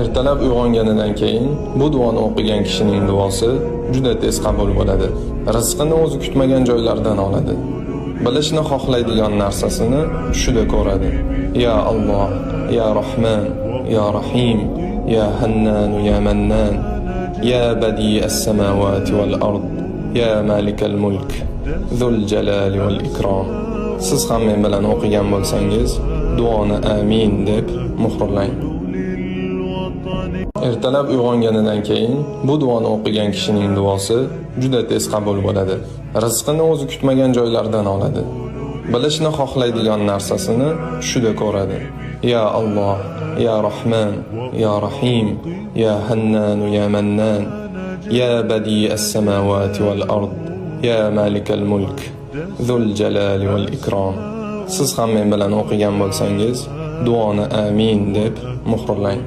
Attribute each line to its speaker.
Speaker 1: Ertalab uyg'onganidan keyin bu duoni o'qigan kishining duosi juda tez qabul bo'ladi. Rizqini o'zi kutmagan joylardan oladi. Bilishni xohlaydigan narsasini tushida ko'radi. Ya Alloh, ya Rahman, ya Rahim, ya Hannan, ya Mannan, ya Badi as-samawati wal ard, ya Malikal mulk, Zul jalali wal ikrom. Siz ham men bilan o'qigan bo'lsangiz, duoni amin deb muhrlang. Ertalab uyg'onganidan keyin bu duoni o'qigan kishining duosi juda tez qabul bo'ladi. Rizqini o'zi kutmagan joylardan oladi. Bilishni xohlaydigan narsasini tushida ko'radi. Ya Alloh, ya Rahman, ya Rahim, ya Hannan, ya Mannan, ya Badi as-samawati wal ard, ya Malikal mulk, Zul jalali wal ikrom. Siz ham men bilan o'qigan bo'lsangiz, duoni amin deb muhrlang.